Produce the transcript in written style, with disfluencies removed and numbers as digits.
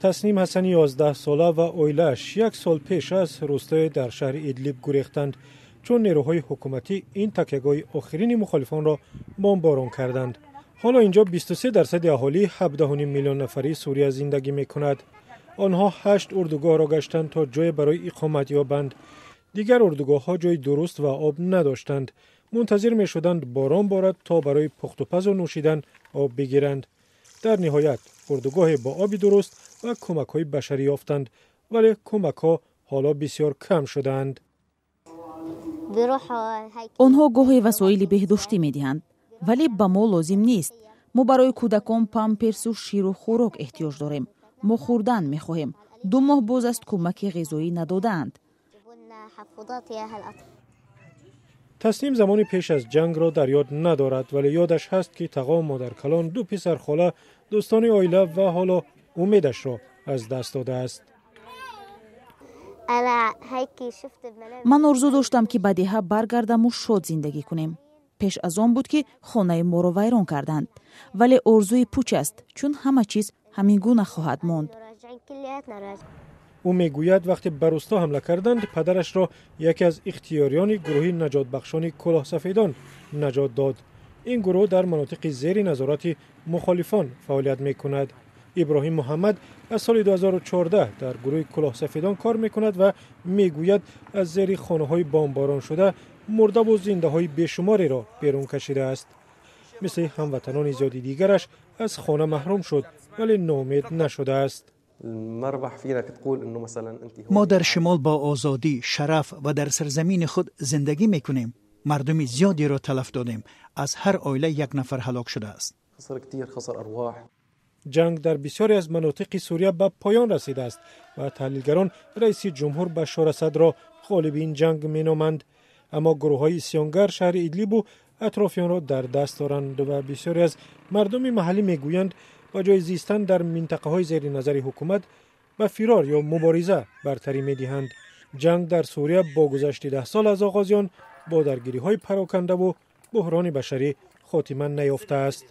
Тасним Ҳасани 11сола ва оилааш як сол пеш аз рӯстое дар шаҳри Идлиб гурехтанд, чун нерӯҳои ҳукуматӣ ин такягоҳи охирини мухолифонро бомборон карданд. Ҳоло инҷо 23% аҳолии 17,5 миллион нафарии Сурия зиндагӣ мекунад. Онҳо ҳашт урдугоҳро гаштанд, то ҷое барои иқомат ёбанд. Дигар урдугоҳҳо ҷои дуруст ва об надоштанд. Мунтазир мешуданд, борон борад, то барои пухтупазу нӯшидан об бигиранд. Дар ниҳоят урдугоҳе бо оби дуруст ва кӯмакҳои башарӣ ёфтанд, вале кӯмакҳо ҳоло бисёр кам шудаанд. Онҳо гоҳе васоили беҳдоштӣ медиҳанд, вале ба мо лозим нест. Мо барои кӯдакон памперсу ширу хӯрок эҳтиёҷ дорем. Мо хӯрдан мехоҳем. 2 моҳ боз аст, кӯмаки ғизоӣ надодаанд. Тасним замони пеш аз ҷангро дар ёд надорад, вале ёдаш ҳаст, ки тағо, модаркалон, ду писархола, дӯстони оила ва ҳоло умедашро аз даст додааст. Ман орзу доштам, ки ба деҳа баргардаму шод зиндагӣ кунем. Пеш аз он буд, ки хонаи моро вайрон карданд, вале орзуи пуч аст, чун ҳама чиз ҳамин гуна хоҳад монд. Ӯ мегӯяд, вақте ба рӯсто ҳамла карданд, падарашро яке аз ихтиёриёни гурӯҳи наҷотбахшони кӯлоҳсафедон наҷот дод. Ин гурӯҳ дар манотиқи зери назорати мухолифон фаъолият мекунад. Иброҳим Муҳаммад аз соли 2014 дар гурӯҳи кӯлоҳсафедон кор мекунад ва мегӯяд, аз зери хонаҳои бомбороншуда мурдаву зиндаҳои бешумореро берун кашидааст. Мисли ҳамватанони зиёди дигараш аз хона маҳрум шуд, вале ноумед нашудааст. Мо дар шимол бо озодӣ, шараф ва дар сарзамини худ зиндагӣ мекунем. Мардуми зиёдеро талаф додем, аз ҳар оила як нафар ҳалок шудааст. Ҷанг дар бисёре аз манотиқи Сурия ба поён расидааст ва таҳлилгарон раиси ҷумҳур Башор Асадро ғолиби ин ҷанг меноманд. Аммо гурӯҳҳои исьёнгар шаҳри Идлибу атрофиёнро дар даст доранд ва бисёре аз мардуми маҳаллӣ мегӯянд, ба ҷои зистан дар минтақаҳои зери назари ҳукумат ба фирор ё мубориза бартарӣ медиҳанд. Ҷанг дар Сурия бо гузашти 10 сол аз оғози он бо даргириҳои парокандаву буҳрони башарӣ хотима наёфтааст.